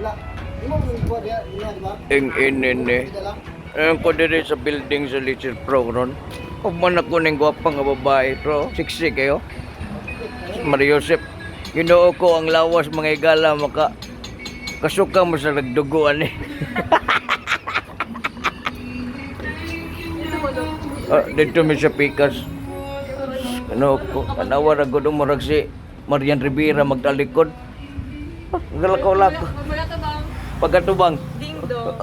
Wala. Imo mo ko diya, niya, di ba? Ing inin eh. Dala. Ayun ko dire sa building sa Little Pro ron. Ug man ako ning gwapa nga babae to. Sexy kayo. Maria Joseph. Ginoo ko ang lawas, mga higala, maka kasuka mo sa nagduguan eh. Ah, dito mi sa Pikas. Ano ko, tanawa ra gud murag si Marian Rivera magtalikod. Ah, galakaw-lakaw. Wala ka bang Pagkatubang. ding dong?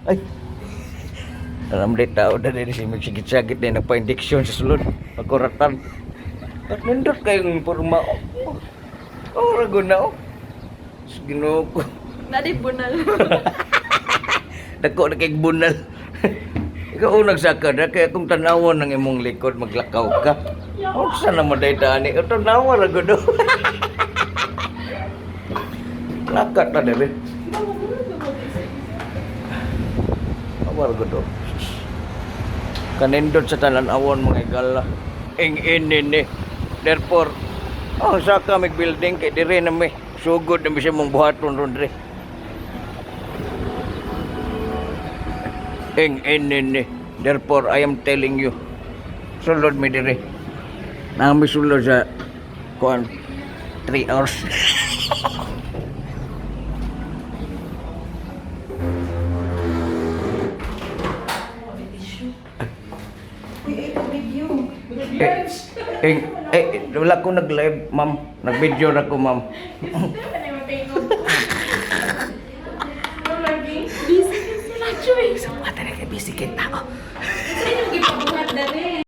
Ay. Alam di tao na din si magsigit-sagit na nagpa-indiksyon sa sulod. Pagkuratan. At nindot kayong porma. Oh, oh, rago na oh. Sa Ginoo ko. Nadi bunal. Dako na kay bunal. Ikaw unang saka na kaya kung tanawan ng imong likod maglakaw ka. Oh, sana mo day tani. Ito tanawa ra gud. Oh. Lakat ta dere. Awar gud. Oh. Kanindot sa talan-awon, mga higala. Ing ini ni. Therefore, oh, saka mig building kay dire na mi. Sugod na mi sa mong buhaton ron dire. Ing ini ni. Therefore, I am telling you. Sulod mi dire. Nami sulod sa kuan 3 hours. Eh, eh, eh, wala ko nag-live, ma'am. Nag-video na ko, ma'am. Busy sila, Joy. Ate na kay busy kay tao.